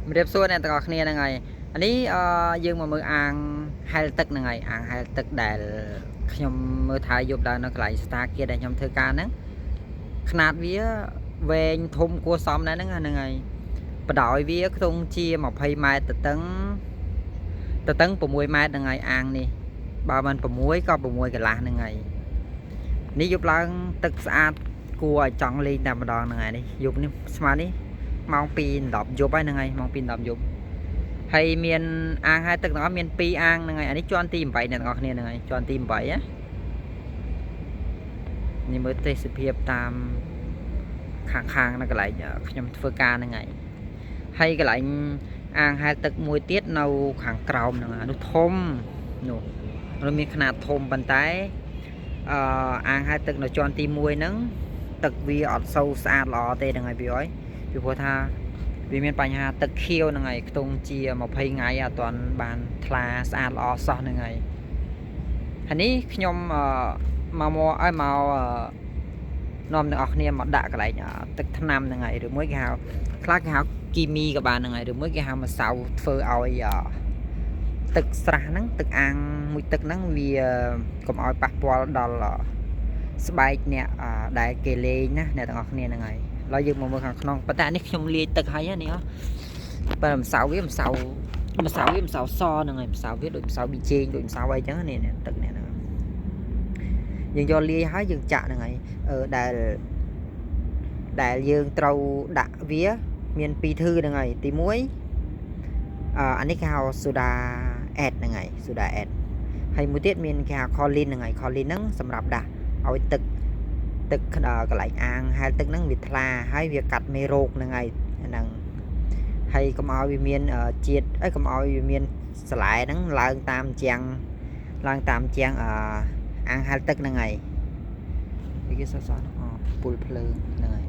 ជំរាបសួរអ្នកទាំងអស់គ្នាហ្នឹងហើយអានេះយើងមកមើលអាងហែលទឹកហ្នឹងហើយអាងហែលទឹកដែលខ្ញុំមើលថាយប់ឡើងនៅកន្លែងស្ថានភាពដែលខ្ញុំធ្វើការហ្នឹងខ្នាតវាវែងធំគួរសមដែរហ្នឹងហើយបដោយវាខ្ទង់ជា20ម៉ែត្រទៅតឹងទៅតឹង6ម៉ែត្រហ្នឹងហើយអាងនេះបើមិន6ក៏6កន្លះហ្នឹងហើយនេះយប់ឡើងទឹកស្អាតគួរឲ្យចង់លេងតែម្ដងហ្នឹងហើយនេះយប់នេះស្មើនេះម៉ោង2:10យប់ហើយហ្នឹងហើយម៉ោង2:10យប់ហើយមានអាងហែលទឹកទាំងអស់មាន2អាងហ្នឹងហើយអានេះជាន់ទី8អ្នកទាំងអស់គ្នាហ្នឹងហើយជាន់ទី8ណានេះមើលទេសភាពតាមខាងខាងនៅកន្លែងខ្ញុំធ្វើការហ្នឹងហើយហើយកន្លែងអាងហែលទឹកមួយទៀតនៅខាងក្រោមហ្នឹងអានោះធំនោះនោះមានຂະຫນាតធំប៉ុន្តែអឺអាងហែលទឹកនៅជាន់ទី1ហ្នឹងទឹកវាអត់សូវស្អាតល្អទេហ្នឹងហើយពីអើយពីព្រោះថាវាមានបញ្ហាទឹកខៀវហ្នឹងហើយខ្ទង់ជា20ថ្ងៃអត់ទាន់បានថ្លាស្អាតល្អសោះហ្នឹងហើយហើយនេះខ្ញុំអឺមកមកឲ្យមកអឺនាំអ្នកនរគ្នាមកដាក់កន្លែងទឹកថ្នាំហ្នឹងហើយឬមួយគេហៅខ្លះគេហៅគីមីក៏បានហ្នឹងហើយឬមួយគេហៅម្សៅធ្វើឲ្យទឹកស្រះហ្នឹងទឹកអាងមួយទឹកហ្នឹងវាកុំឲ្យប៉ះពាល់ដល់ស្បែកអ្នកដែលគេលេងណាអ្នកទាំងអស់គ្នាហ្នឹងហើយឥឡូវយើងមកមើលខាងក្នុងប៉ុន្តែនេះខ្ញុំលាយទឹកហើយនេះហ៎បើម្សៅវាម្សៅម្សៅវាម្សៅសហ្នឹងហើយម្សៅវាដូចម្សៅប៊ីចេងដូចម្សៅអីចឹងនេះទឹកនេះហ្នឹងយើងយកលាយហើយយើងចាក់ហ្នឹងហើយអឺដែលដែលយើងត្រូវដាក់វាមានពីរធឺហ្នឹងហើយទី1អានេះគេហៅ soda add ហ្នឹងហើយ soda add ហើយមួយទៀតមានគេហៅ chlorine ហ្នឹងហើយ chlorine ហ្នឹងសម្រាប់ដាក់ឲ្យទឹកទឹកកន្លែងអាងហែលទឹកហ្នឹងវាថ្លាហើយវាកាត់មេរោគហ្នឹងហើយហ្នឹងហើយកុំឲ្យវាមានជាតិអីកុំឲ្យវាមានស្លែហ្នឹងឡើងតាមជាងឡើងតាមជាងអាងហែលទឹកហ្នឹងហើយវាគេសសអពុលភ្លើងហ្នឹងហើយ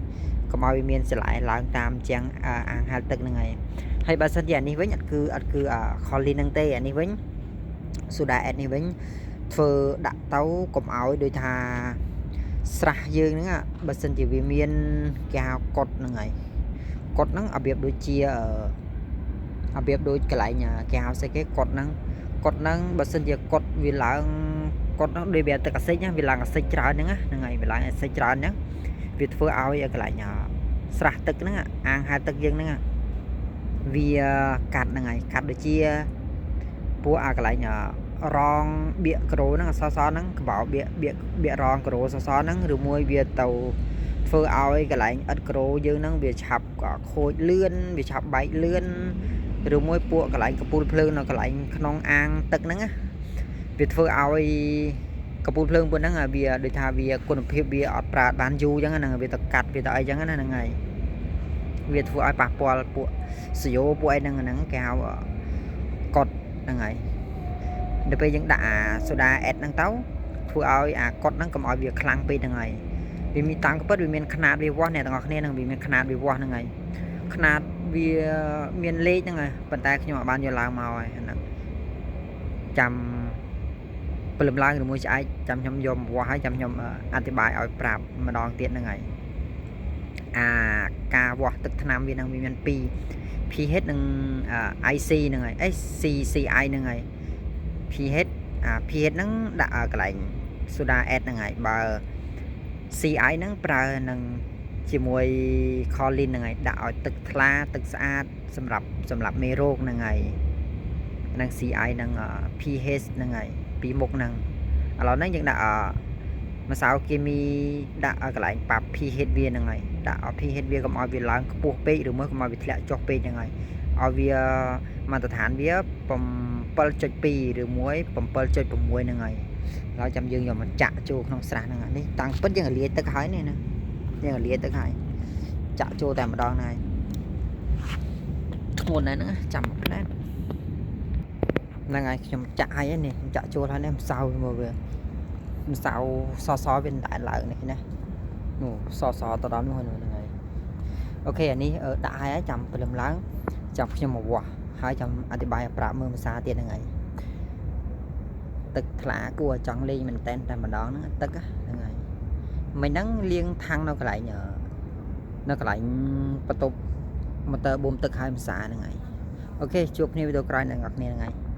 កុំឲ្យវាមានស្លែឡើងតាមជាងអាងហែលទឹកហ្នឹងហើយហើយបើសិនជាអានេះវិញអត់គឺអត់គឺ chlorine ហ្នឹងទេអានេះវិញ soda add នេះវិញធ្វើដាក់ទៅកុំឲ្យដូចថាស្រះយើងហ្នឹងបើសិនជាវាមានគេហៅកុដហ្នឹងហើយកុដហ្នឹងរបៀបដូចជារបៀបដូចកន្លែងគេហៅស្អីគេកុដហ្នឹងកុដហ្នឹងបើសិនជាកុដវាឡើងកុដហ្នឹងដូចវាទឹកអាស៊ីតណាវាឡើងអាស៊ីតច្រើនហ្នឹងហ្នឹងហើយវាឡើងអាស៊ីតច្រើនហ្នឹងវាធ្វើឲ្យកន្លែងស្រះទឹកហ្នឹងអាងហែលទឹកយើងហ្នឹងវាកាត់ហ្នឹងហើយកាត់ដូចជាពួកអាកន្លែងរងបៀកក្រូហ្នឹងអសសហ្នឹងកបោបៀកបៀកបៀករងក្រូសសហ្នឹងឬមួយវាទៅធ្វើឲ្យកន្លែងឥតក្រូយើងហ្នឹងវាឆាប់ខូចលឿនវាឆាប់បែកលឿនឬមួយពួកកន្លែងកពូលភ្លើងនៅកន្លែងក្នុងអាងទឹកហ្នឹងណាវាធ្វើឲ្យកពូលភ្លើងពួកហ្នឹងវាដូចថាវាគុណភាពវាអត់ប្រើបានយូរអញ្ចឹងហ្នឹងវាទៅកាត់វាទៅអីចឹងណាហ្នឹងហើយវាធ្វើឲ្យប៉ះពាល់ពួកសយោពួកអីហ្នឹងហ្នឹងគេហៅកុដហ្នឹងហើយដល់ពេលយើងដាក់អា soda add ហ្នឹងទៅធ្វើឲ្យអាកុដហ្នឹងកុំឲ្យវាខ្លាំងពេកហ្នឹងហើយវាមានតាំងពិតវាមានຂະຫນាតវាវាស់អ្នកទាំងអស់គ្នាហ្នឹងវាមានຂະຫນាតវាវាស់ហ្នឹងហើយຂະຫນាតវាមានលេខហ្នឹងហើយប៉ុន្តែខ្ញុំអត់បានយកឡើងមកហើយហ្នឹងចាំព្រលឹមឡើងឬមួយស្អែកចាំខ្ញុំយកមកវាស់ហើយចាំខ្ញុំអធិប្បាយឲ្យប្រាប់ម្ដងទៀតហ្នឹងហើយអាការវាស់ទឹកថ្នាំវានឹងវាមាន2 pH និង IC ហ្នឹងហើយ SCCI ហ្នឹងហើយ pH អា pH ហ្នឹងដាក់កន្លែង soda add ហ្នឹងហើយបើ CI ហ្នឹងប្រើនឹងជាមួយ chlorine ហ្នឹងហើយដាក់ឲ្យទឹកថ្លាទឹកស្អាតសម្រាប់សម្រាប់មេរោគហ្នឹងហើយនឹង CI និង pH ហ្នឹងហើយពីមុខហ្នឹងឥឡូវហ្នឹងយើងដាក់ម្សៅគីមីដាក់ឲ្យកន្លែងប៉ាប់ pH វាហ្នឹងហើយដាក់ឲ្យ pH វាកុំឲ្យវាឡើងខ្ពស់ពេកឬមួយកុំឲ្យវាធ្លាក់ចុះពេកហ្នឹងហើយឲ្យវាមាត្រដ្ឋានវា7.2ឬមួយ7.6ហ្នឹងហើយឡើយចាំយើងយកមកចាក់ចូលក្នុងស្រះហ្នឹងនេះតាំងពិតយើងលាយទឹកហើយនេះណាយើងលាយទឹកហើយចាក់ចូលតែម្ដងហ្នឹងហើយធ្ងន់ណាស់ហ្នឹងចាំមួយផ្លែហ្នឹងហើយខ្ញុំចាក់ហើយនេះខ្ញុំចាក់ចូលហើយនេះម្សៅមកវាម្សៅសសវាមិនដែលឡើងនេះណានោះសសទៅដល់នោះហ្នឹងហើយ OK អានេះដាក់ហើយចាំព្រលឹមឡើងចាំខ្ញុំមកវាស់ហើយចាំអធិប្បាយប្រាប់មើលភាសាទៀតហ្នឹងហើយទឹកថ្លាគួរចង់លេងមែនតែនតែម្ដងហ្នឹងទឹកហ្នឹងហើយមិញហ្នឹងលាងថាំងនៅកន្លែងនៅកន្លែងបន្ទប់ ម៉ូទ័របូមទឹកហើយភាសាហ្នឹងហើយ។ OK ជួបគ្នាវីដេអូក្រោយអ្នកនរគ្នាហ្នឹងហើយ។